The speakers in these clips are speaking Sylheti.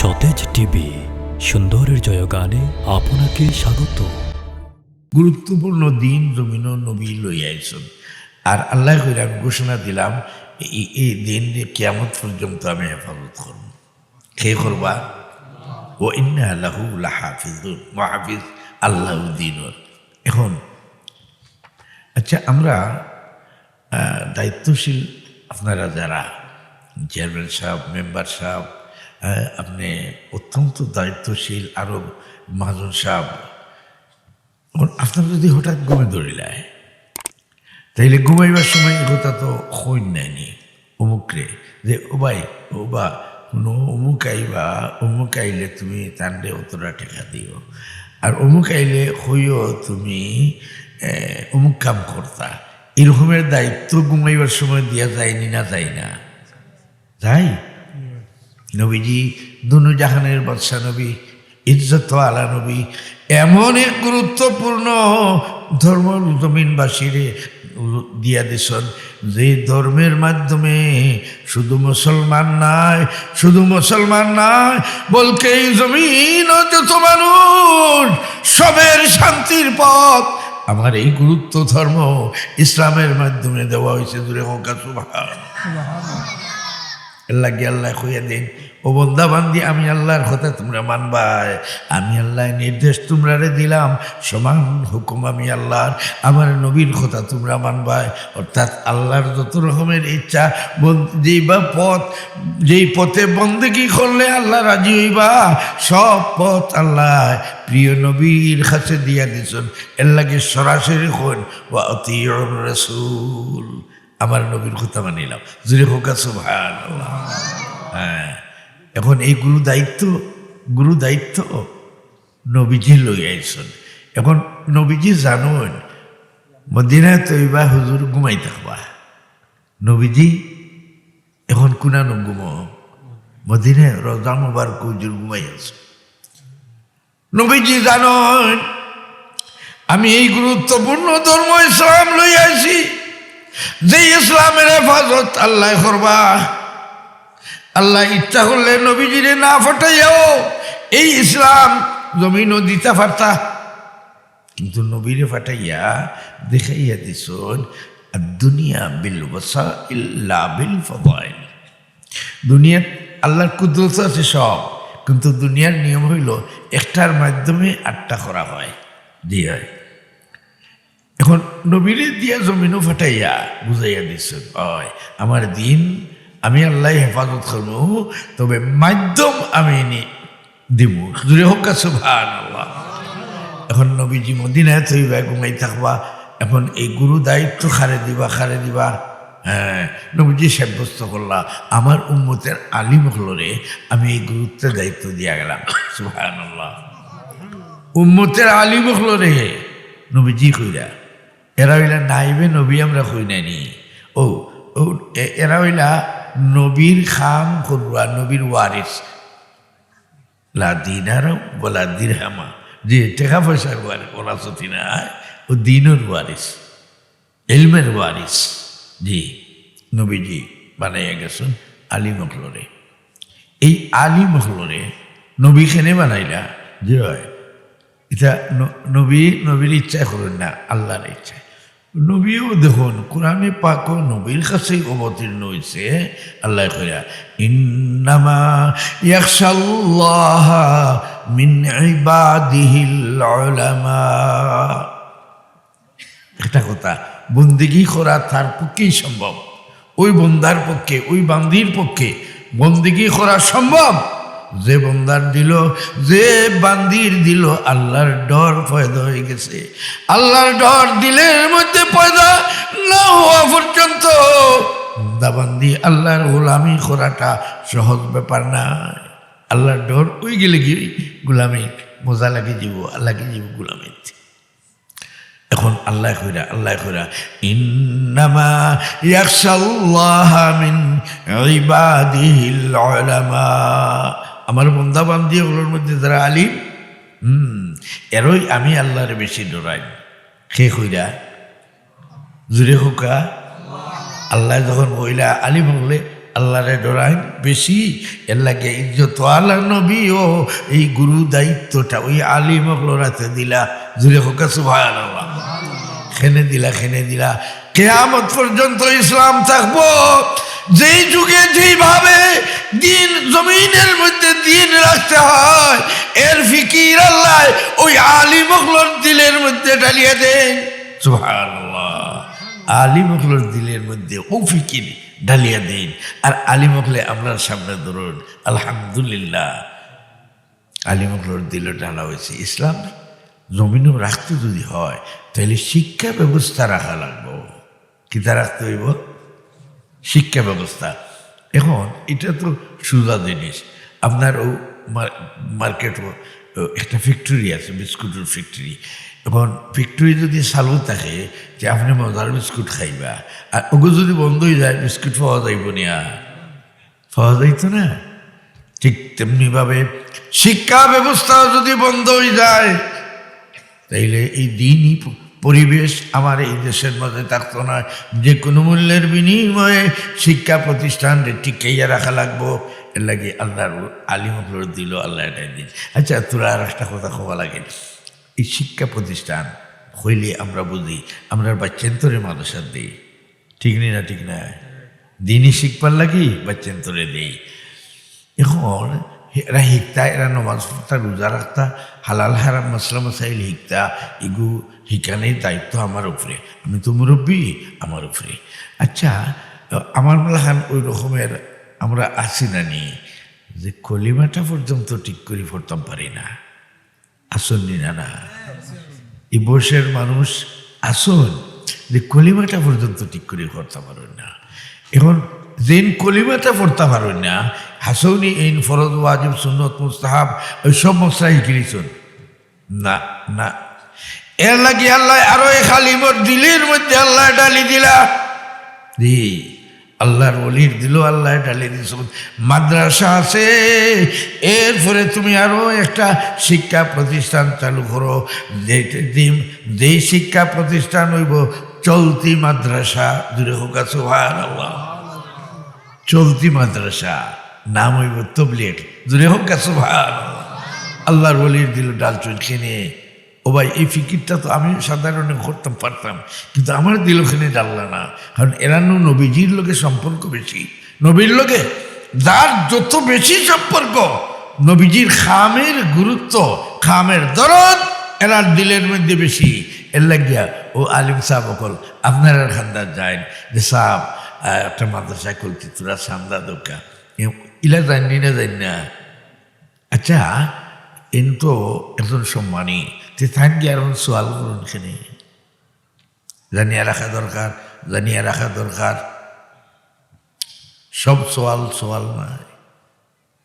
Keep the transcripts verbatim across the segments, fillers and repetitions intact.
সতেজ টিভি, সুন্দরের জয়গানে আপনাকে স্বাগত। গুরুত্বপূর্ণ দিন জমিনো নবী লইয়া আইছইন। আর আল্লায় কইরা, আমি ঘোষণা দিলাম, এই, এই দিন কিয়ামত পর্যন্ত আমি হেফাজত করমু। কে করবা? ওয়া ইন্না লাহু লাহাফিজুন, মুহাফিজ আল্লাহ দিনর। এখন, আচ্ছা, আমরা, আহ, দায়িত্বশীল আপনারা যারা, চেয়ারম্যান সাহেব, মেম্বার সাহেব, আহ, আপনি অত্যন্ত দায়িত্বশীল, আরো মহাজন সাহেব, এখন আপনার যদি হঠাৎ ঘুমে ধরিলায়, তাইলে ঘুমাইবার সময় এই কথা তো কইন নাইনি অমুকরে, যে, "ও ভাই, ও বা, হুনো, অমুক আইবা, অমুক আইলে তুমি তানরে অতটা টেকা দিও, আর অমুক আইলে কইও তুমি, এ, অমুক কাম করতা।" এরকমের দায়িত্ব ঘুমাইবার সময় দিয়া যায়নি না যায় না? যাই? নবীজি, দুনো জাহানের বাদশা নবী, ইজ্জত আলা নবী, এমন এক গুরুত্বপূর্ণ ধর্ম জমিনবাসীরে দিয়া দিছইন, যে ধর্মের মাধ্যমে শুধু মুসলমান নায়, শুধু মুসলমান নায়, বলকে এই জমিনো যত মানুষ, সবের শান্তির পথ আমার এই গুরুত্ব ধর্ম ইসলামের মাধ্যমে দেওয়া হইছে। জোরে কউক্কা সুবহান। এর লাগি আল্লায় কইয়া দেইন, "ও বন্দা বান্দি, আমি আল্লাহর কথা তুমরা মানবায়, আমি আল্লায় নির্দেশ তুমরারে দিলাম, সমান হুকুম আমি আল্লাহর, আমার নবীর কথা তুমরা মানবায়।" অর্থাৎ আল্লাহর যত রকমের ইচ্ছা, বন-, যেই বা পথ, যেই পথে বন্দেগি করলে আল্লাহ রাজি হইবা, সব পথ আল্লায় প্রিয় নবীর কাছে দিয়া দিছইন। এর লাগি সরাসরি কইন, "ওয়া আতিউর রাসূল।" আমার নবীর কথা মানিলাম। জোরে কউক্কা সুবহানাল্লাহ। হ্যাঁ, এখন এই গুরু দায়িত্ব, গুরু দায়িত্ব নবীজি লই আইছইন। এখন নবীজি জানইন মদিনায় তৈবা হুজুর ঘুমাই থাকবা। নবীজি এখন কুনানো ঘুমো? মদিনায় রওজা মুবারক হুজুর ঘুমাই আছে। নবীজি জানইন, আমি এই গুরুত্বপূর্ণ ধর্ম ইসলাম লই আইছি, যে ইসলামের হেফাজত আল্লায় করবা। আল্লায় ইচ্ছা করলে নবীজিরে না পাঠাইয়াও এই ইসলাম জমিনো দিতা পারতা, কিন্তু নবীরে পাঠাইয়া দেখাইয়া দিছইন, "আদ-দুনিয়া বিল ওয়াসাইল লা বিল ফাদাইল।" দুনিয়াত আল্লাহর কুদরত আছে সব, কিন্তু দুনিয়ার নিয়ম হইল একটার মাধ্যমে আটটা করা হয়। জি হয়। এখন নবীরে দিয়া জমিনো ফাটাইয়া বুঝাইয়া দিছইন, "অয়, আমার দিন আমি আল্লায় হেফাজত করমু, তবে মাধ্যম আমি নি-, দিমু।" জোরে কউক্কা সুবহানাল্লাহ। এখন নবীজি মদিনায় তৈবা ঘুমাই থাকবা, এখন এই গুরু দায়িত্ব কারে দিবা, কারে দিবা? হ্যাঁ, নবীজি সাব্যস্ত করলা, "আমার উম্মতের আলিম অকলরে আমি এই গুরুত্ব দায়িত্ব দিয়া গেলাম।" সুবহানাল্লাহ। উম্মতের আলিম অকলরে নবীজি কইরা, এরা অইলা নাইবে নবী, আমরা কই নানি। ও, ও, এ-, এরা অইলা নবীর কাম করবা, নবীর ওয়ারিস। লা দিনারা ওয়ালা দিরহামা। জি, টেকা পয়সার ওয়ারি-, ওয়ারাসতি নায়, ও দিনর ওয়ারিস, ইলমের ওয়ারিস। জি, নবীজি বানাইয়া গেছইন আলিম অকলরে। এই আলিম অকলরে নবী কেনে বানাইলা? জি অয়, ইটা ন-, নবী, নবীর ইচ্ছায় করইন না, আল্লাহর ইচ্ছায়। নবীও দেখইন, কোরআনে পাকও নবীর কাছেই অবতীর্ণ হইছে। আল্লায় কইরা, "ইন্নামা ইয়াখশাল্লাহা মিন ইবাদিহিল উলামা।" একটা কথা, বন্দেগী করা তার পক্ষেই সম্ভব, ওই বন্দার পক্ষে, ওই বান্দির পক্ষে বন্দেগী করা সম্ভব, যে বন্দার দিলো, যে বান্দির দিলো আল্লাহর ডর পয়দা হয়ে গেছে। আল্লাহর ডর দিলের মধ্যে পয়দা না হওয়া পর্যন্ত বন্দা বান্দি আল্লাহর গোলামি করাটা সহজ ব্যাপার না। আল্লাহর ডর ওই গেলে কি গোলামি মজা লাগি যাব, লাগি যাব গোলামিত। এখন আল্লায় কইরা, আল্লায় কইরা, "ইন্নামা ইয়াখশাল্লাহা মিন ইবাদিহিল উলামা।" আমার বন্দা বান্দি অকলর মধ্যে যারা আলিম, হুম, এরাই আমি আল্লাহরে বেশি ডরাইন। কে কইরা? জোরে কউক্কা। আল্লায় যখন কইলা আলিম অকলে, আল্লারে ডরাইন বেশি, এর লাগি ইজ্জত আলা নবীও এই গুরু দায়িত্বটা ওই আলিম অকলর আতে দিলা। জুরে কউক্কা সুবহানাল্লাহ। কেনে দিলা, কেনে দিলা। কিয়ামত পর্যন্ত ইসলাম থাকবো। যেই যুগে যেইভাবে দিন, জমিনের মধ্যে দিন রাখতে হয়, এর ফিকির আল্লায় ওই আলিম অকলর দিলের মধ্যে ঢালিয়া দেইন। সুবহানাল্লাহ। আলিম অকলর দিলের মধ্যে ও ফিকির ঢালিয়া দেইন। আর আলিম অকলে আমরার সামনে ধরুন, আলহামদুলিল্লাহ, আলিম অকলর দিলো ঢালা অইছে। ইসলাম জমিনো রাখতে যদি হয়, তাইলে শিক্ষা ব্যবস্থা রাখা লাগবো। কিতা রাখতে অইবো? শিক্ষা ব্যবস্থা। এখন ইটা তো সুজা জিনিস। আপনার ও মার-, মার্কেটো, ও, একটা ফ্যাক্টরি আছে, বিস্কুটর ফ্যাক্টরি। এখন ফ্যাক্টরি যদি চালু থাকে, তে আপনে মজার বিস্কুট খাইবা, আর ওগু যদি বন্ধ অইযায়, বিস্কুট পাওয়া যাইবো নি আর? পাওয়া যাইতো না। ঠিক তেমনিভাবে শিক্ষা ব্যবস্থা যদি বন্ধ অইযায়, তাইলে এই দিনই প-, পরিবেশ আমার এই দেশের মধ্যে থাকতো না। যে কোনো মূল্যের বিনিময়ে শিক্ষা প্রতিষ্ঠানরে টিকাইয়া রাখা লাগবো। এর লাগি আল্লার আলিম অকলর দিলো আল্লায় ঢালি দিন। আচ্ছা, তোরা আর একটা কথা কওয়া লাগে, এই শিক্ষা প্রতিষ্ঠান কইলে আমরা বুঝি, আমরার বাইচ্চাইন্তরে মাদ্রাসাত দেই, ঠিক নি না? ঠিক না? দিনই শিখবার লাগি বাইচ্চাইন্তরে দেই। এখন এরা হিকতা, এরা নমাজ পড়তা, রোজা রাখতা, হালাল হারাম মাসলা মাসাইল হিকতা, ইগু হিকানির দায়িত্ব আমার উপরে। আমি তো মুরব্বি, আমার উপরে। আচ্ছা, আমার মালাখান ওই রকমের আমরা আছি না নি, যে কলিমাটা পর্যন্ত ঠিক করি পড়তাম পারি না। আছইন নি না? না, এই বয়সের মানুষ আছইন যে কলিমাটা পর্যন্ত ঠিক করি পড়তা পারইন না। এখন যেইন কলিমাটা পড়তা পারইন না, হাছাউ নি এইন ফরজ, ওয়াজিব, সুন্নত, মুস্তাহাব, ওই সব মাসলা হিকিলিছইন? না, না। এর লাগি আল্লায় আরো এক আলিমর দিলর মধ্যে আল্লায় ঢালি দিলা। জি, আল্লার ওলির দিলো আল্লায় ঢালি দিছইন। মাদ্রাসা আছে, এরপরে তুমি আরো একটা শিক্ষা প্রতিষ্ঠান চালু করো, যে, যে, যেই শিক্ষা প্রতিষ্ঠান অইবো চলতি মাদ্রাসা। জুরে কউক্কা সুবহানাল্লাহ। চলতি মাদ্রাসা, নাম অইবো তবলিগ। জুরে কউক্কা সুবহানাল্লাহ। আল্লার ওলির দিলো ঢালছইন কেনে। ও ভাই, এই ফিকিরটা তো আমিও সাধারণে করতাম পারতাম, কিন্তু আমার দিলো কেনে ঢাললা না। কারণ এরার নু নবীজির লগে সম্পর্ক বেশি, নবীর লগে যার যত বেশি সম্পর্ক, নবীজির কামের গুরুত্ব, কামের দরদ এরার দিলর মধ্যে বেশি। এর লাগিয়া ও আলিম সাব অকল আপনারার কান্দাত যাইন যে, "সাব, আহ, একটা মাদ্রাসা খুলতে তোরা চান্দা দেউক্কা।" এ-, ইলা যাইন নি না, যাইন না? আচ্ছা, এইন তো একজন সম্মানী, তে তাইন গিয়া আর সওয়াল করইন কেনে? জানিয়া রাখা দরকার, জানিয়া রাখা দরকার। সব সওয়াল সওয়াল নায়।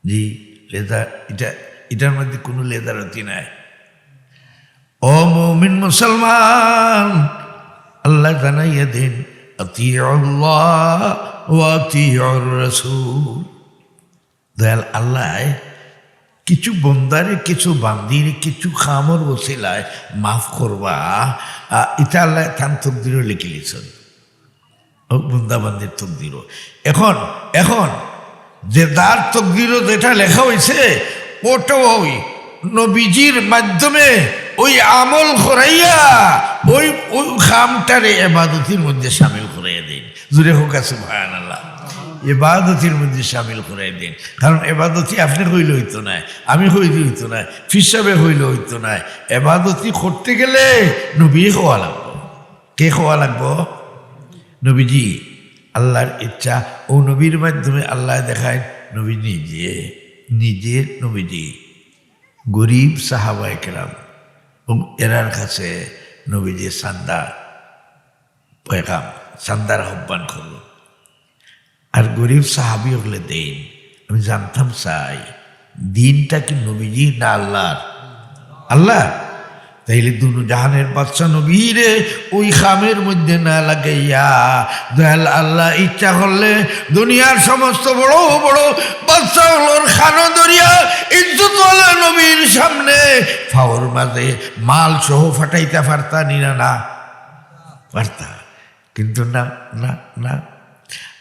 জি, লেজা-, ইটা, ইটার মধ্যে কুনু লেজারতি নাই। ও মুমিন মুসলমান, আল্লায় জানাইয়া দেইন, "আতিউল্লাহ ওয়া আতিউর রাসূল।" দয়াল আল্লায় কিছু বন্দারে, কিছু বান্দিরে, কিছু কামর ওসিলায় মাফ করবা, আ, ইটা আল্লায় তান তকদিরো লেখিলিছইন। ও বন্দা বান্দির তকদিরো। এখন, এখন যে যার তকদিরো যেটা লেখা অইছে, ওটা ওই নবীজির মাধ্যমে ওই আমল করাইয়া ওই, ওই কামটারে এবাদতির মধ্যে শামিল করাইয়া দেইন। জুরে কউক্কা সুবহানাল্লাহ। এবাদতির মধ্যে শামিল করাইয়া দেইন। কারণ এবাদতি আপনে কইলে অইতো নায়, আমি কইলে অইতো নায়, পীর সাবে কইলে অইতো নায়। এবাদতি করতে গেলে নবী কওয়া লাগবো। কে কওয়া লাগবো? নবীজি। আল্লার ইচ্ছা, ও নবীর মাধ্যমে আল্লায় দেখাইন, নবী নিজে, নিজে নবীজি। গরিব সাহাবায়ে কেরাম, ও এরার কাছে নবীজি চান্দা পয়গাম, চান্দার আহ্বান করইন। আর গরিব সাহাবি অকলে দেইন। আমি জানতাম চাই, দিনটা কি নবীজির না আল্লার? আল্লার। তাইলে দুনো জাহানের বাদশা নবীরে ওই কামের মধ্যে না লাগাইয়া, দয়াল আল্লায় ইচ্ছা করলে দুনিয়ার সমস্ত বড় বড় বাদশা অকলর কানো ধরিয়া ইজ্জতওয়ালা নবীর সামনে পাওর মাঝে মাল সহ ফাটাইতা পারতা নি না? না পারতা। কিন্তু না, না, না।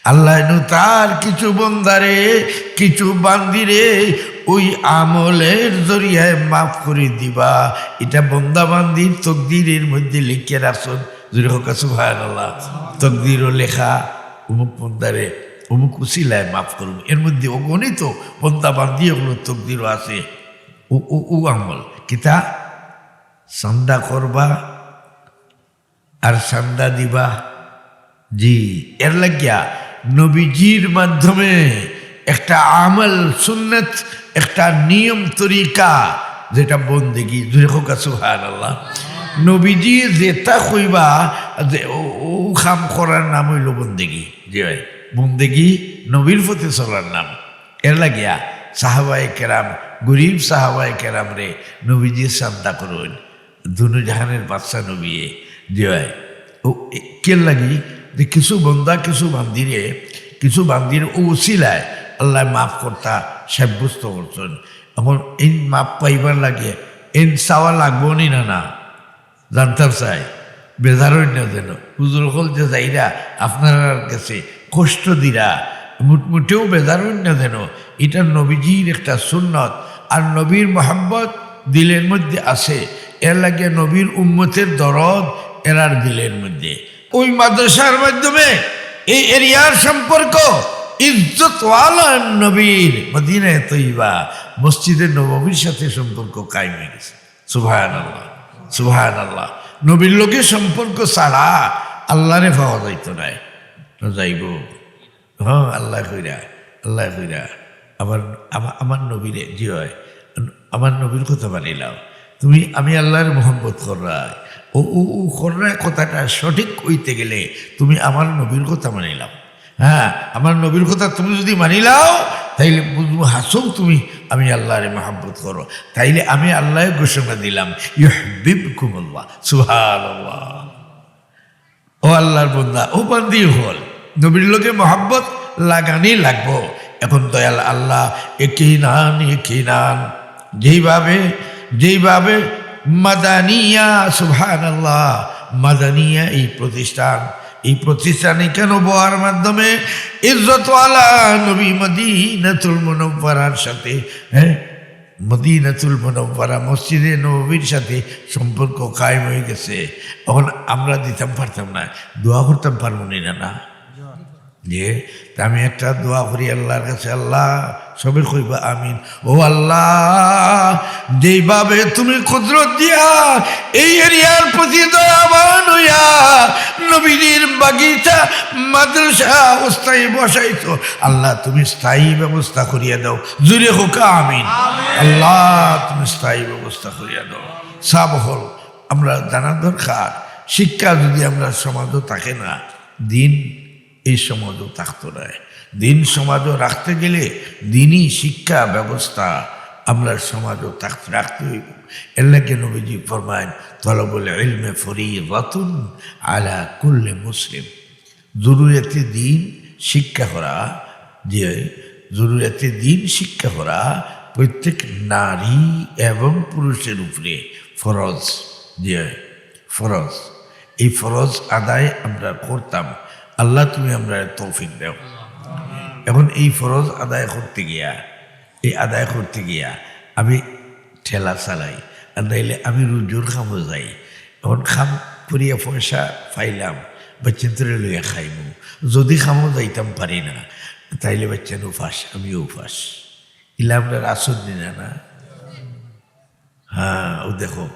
আল্লাহ নু তার কিছু বন্দারে, কিছু বান্দিরে ওই আমলের জরিয়ায় মাফ করি দিবা। ইটা বন্দা বান্দির তকদিরের মধ্যে লিখিয়া রাখছইন। জুরে কউক্কা সুবহানাল্লাহ। তকদিরও লেখা, অমুক বন্দারে অমুক উসিলায় মাফ করমু। এর মধ্যে অগণিত বন্দা বান্দি অকলর তকদিরও আছে। ও, ও, ও আমল কিতা? চান্দা করবা আর চান্দা দিবা। জি, এর লাগিয়া নবীজির মাধ্যমে একটা আমল সুন্নত, একটা নিয়ম তরিকা, যেটা বন্দেগি। জুরে কউক্কা সুবহানাল্লাহ। নবীজি যেটা কইবা, যে ও, ও কাম করার নাম অইলো বন্দেগি। জি ভাই, বন্দেগি নবীর পথে চলার নাম। এর লাগিয়া সাহাবায়ে কেরাম, গরিব সাহাবায়ে কেরামরে নবীজি চান্দা করইন। দুনো জাহানের বাদশা নবীয়ে। জি ভাই, ও, এ, কের লাগি? যে কিছু বন্দা, কিছু বান্দিরে, কিছু বান্দির ও উসিলায় আল্লায় মাফ করতা সাব্যস্ত করছইন। এখন এই মাফ পাইবার লাগে এই চাওয়া লাগবো নি না, না? জানতাম চাই, বেজার অইন না যেন। হুজুর অকল যে যাইরা আপনারার গেছে কষ্ট দিরা, মোট-, মোটেও বেজার অইন না যেন। ইটা নবীজির একটা সুন্নত, আর নবীর মহব্বত দিলের মধ্যে আছে। এর লাগে নবীর উম্মতের দরদ এরার দিলের মধ্যে। ওই মাদ্রাসার মাধ্যমে এই এরিয়ার সম্পর্ক ইজ্জতওয়ালা নবীর মদিনায়ে তৈয়বা, মসজিদে নববীর সাথে সম্পর্ক কায়েম হয়ে গেছে। সুবহানাল্লাহ, সুবহানাল্লাহ। নবীর লগে সম্পর্ক ছাড়া আল্লাহরে পাওয়া যাইতো নায়। না যাইবো? হ্যাঁ, আল্লায় কইরা, আল্লায় কইরা। আমার, আমা-, আমার নবীরে, জি অয়, আমার নবীর কথা মানিলাও। তুমি, আমি আল্লাহর মহব্বত কররায়। ও, ও, ও কররায় কথাটা সঠিক অইতে গেলে তুমি আমার নবীর কথা মানিলাও। হ্যাঁ, আমার নবীর কথা তুমি যদি মানিলাও, তাইলে বুঝবো হাছাউ তুমি, আমি আল্লাহরে মহব্বত করো। তাইলে আমি আল্লায় ঘোষণা দিলাম, ইউহবিবকুমুল্লাহ। সুবহানাল্লাহ। ও আল্লাহর বন্দা, ও বান্দি অকল, নবীর লগে মহব্বত লাগানি লাগবো। এখন দয়াল আল্লাহ, একিনান, একিনান, যেইভাবে, যেইভাবে মাদানিয়া, সুবহানাল্লাহ, মাদানিয়া এই প্রতিষ্ঠান, এই প্রতিষ্ঠানে কেন বওয়ার মাধ্যমে ইজ্জতওয়ালা নবী মদিনাতুল মুনাওয়ারার সাথে, হ্যাঁ, মদিনাতুল মুনাওয়ারা মসজিদে নববীর সাথে সম্পর্ক কায়েম হয়ে গেছে। এখন আমরা দিতাম পারতাম না, দোয়া করতাম পারবো নি না, না? যে, তা আমি একটা দোয়া করি আল্লাহর কাছে, আল্লাহ, সবে কইবা আমিন। ও আল্লাহ, যেইভাবে তুমি কুদরত দিয়া এই এরিয়ার প্রতি দয়াবান হইয়া নবীজির বাগিচা, মাদ্রাসা, স্থায়ী বসাইছো, আল্লাহ, তুমি স্থায়ী ব্যবস্থা করিয়া দাও। জুরে কউক্কা আমিন। আল্লাহ, তুমি স্থায়ী ব্যবস্থা করিয়া দাও। সাব অকল, আমরা জানা দরকার, শিক্ষা যদি আমরা সমাজও থাকে না, দিন এই সমাজও থাকতো নায়। দিন সমাজও রাখতে গেলে দিনই শিক্ষা ব্যবস্থা আমরা সমাজও থাক-, রাখতে হইব। এর লাগে নবীজি ফরমাইন, "তলবুল ইলমে ফরিদাতুন আলা কুল্লি মুসলিম।" জরুরিয়াতে দিন শিক্ষা করা, যে জরুরিয়াতে দিন শিক্ষা করা প্রত্যেক নারী এবং পুরুষের উপরে ফরজ, যে ফরজ। এই ফরজ আদায় আমরা করতাম। আল্লাহ, তুমি আমরারে তৌফিক দেও। এখন এই ফরজ আদায় করতে গিয়া, এই আদায় করতে গিয়া আমি ঠেলা চালাই, আর নাইলে আমি রুজুর কামো যাই। এখন কাম করিয়া পয়সা পাইলাম, বাচ্চাইন্তরে লইয়া খাইমু। যদি কামো যাইতাম পারি না, তাইলে বাচ্চাইন উপাস, আমিও উপাস। ইলা আমরার আছর দিনা না? হ্যাঁ, ও দেখো,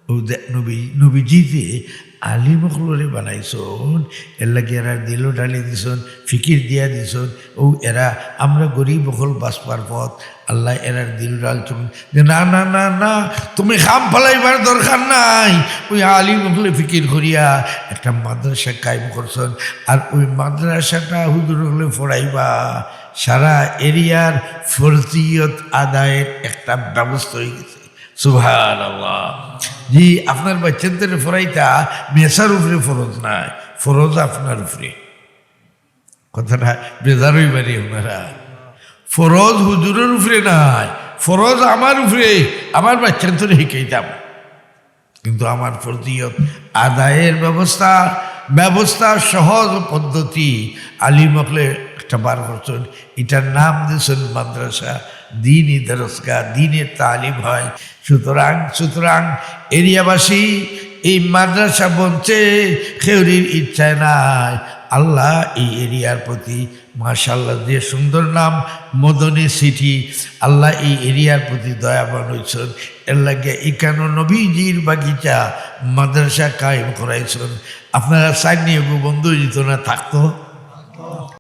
ও দে-, নবী, নবীজি যে আলিম অকলরে বানাইছইন, এর লাগি এরার দিলো ঢালি দিছইন, ফিকির দিয়া দিছইন। ও এরা, আমরা গরিব অকল বাঁচবার পথ, আল্লাহ এরার দিলো ঢালছইন যে না, না, না, না, তুমি কাম ফালাইবার দরকার নাই। ওই আলিম অকলে ফিকির করিয়া একটা মাদ্রাসা কায়েম করছইন, আর ওই মাদ্রাসাটা হুজুর অকলে পড়াইবা, সারা এরিয়ার ফরজিয়ত আদায়ের একটা ব্যবস্থা হয়ে গেছে। সুবহানাল্লাহ। জি, আপনার বাচ্চাইন্তরে পড়াইতা মেসার উপরে ফরজ নাই, ফরজ আপনার উপরে। কথাটা বেজার হইবা নি আপনারা। ফরজ হুজুরের উপরে নাই, ফরজ আমার উপরে, আমার বাচ্চাইন্তরে শিখাইতাম। কিন্তু আমার ফরজিয়ত আদায়ের ব্যবস্থা ব্যবস্থা, সহজ পদ্ধতি আলিম অকলে একটা বার করছইন। ইটার নাম দিছইন মাদ্রাসা, দিনি দরসগাহ, দিনে তালিম হয়। সুতরাং, সুতরাং এরিয়াবাসী, এই মাদ্রাসা বনছে কেউরির ইচ্ছায় নায়, আল্লাহ এই এরিয়ার প্রতি, মাশাআল্লাহ, যে সুন্দর নাম মদনী সিটি, আল্লাহ এই এরিয়ার প্রতি দয়াবান হইছইন। এর লাগে ইকানো নবীজির বাগিচা মাদ্রাসা কায়েম করাইছইন। আপনারা চাইন নি এগু বন্ধ হইতো না, থাকতো?